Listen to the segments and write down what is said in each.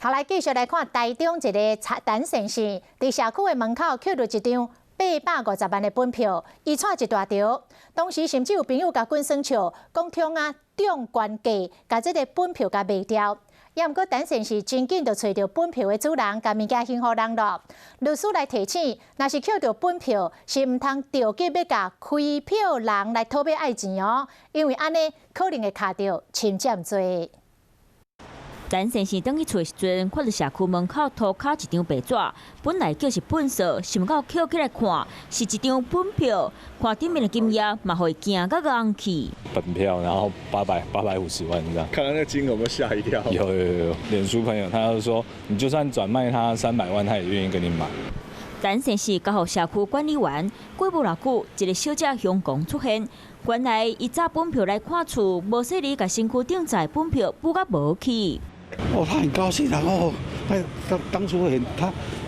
好，來繼續來看台中一个陳先生，佇社區的門口抾著一張850萬的本票，伊掣一大條。當時甚至有朋友共滾耍笑，講創啊中懸價，共這个本票共賣掉。也毋過陳先生真緊就揣著本票的主人，共物件還予人囉。律師來提醒，若是抾著本票，是毋通著急欲共開票人來討欲愛錢哦，因為按呢可能會卡著侵佔罪。陳先生轉去厝的時陣，看著社區門口塗跤一張白紙，本來叫是糞掃，想毋到抾起來看，是一張本票，看頂面的金額嘛，予伊驚甲戇去。本票，然後850萬這樣。看到那個金額，有沒有嚇一跳？有有有，臉書朋友，他就說，你就算轉賣他300萬，他也願意跟你買。陳先生交予社區管理員，過無偌久，一个小姐雄狂出現，原來伊紮本票來看厝，無細膩共身軀頂載本票補甲無去。哦，他很高興，然後他當初很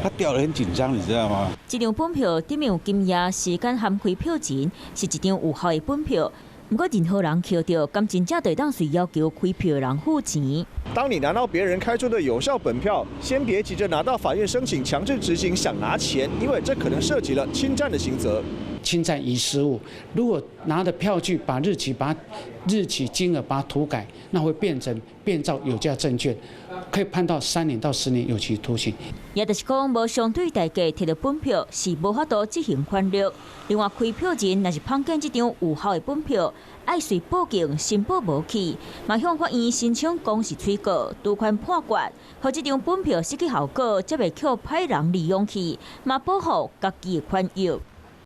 他掉得很緊張，你知道嗎？這張本票頂面有金額、時間含開票錢，是一張有效的本票。毋過任何人抾著，敢真正就會當隨要求開票的人付錢。當你拿到別人開出的有效本票，先別急着拿到法院申請強制執行，想拿錢，因為這可能涉及了侵佔的刑責。侵佔遺失物，如果拿的票據把日期、把日期金額把它塗改，那會變成變造有價證券，可以判到3年到10年有期徒刑。也就是講，無相對代價提著本票是無法度執行權力。另外，開票人若是碰見這張有效的本票，愛隨報警申報無去，嘛向法院申請公示催告，除權判決，予這張本票失去效果，才袂予歹人利用去，嘛保護家己的權益。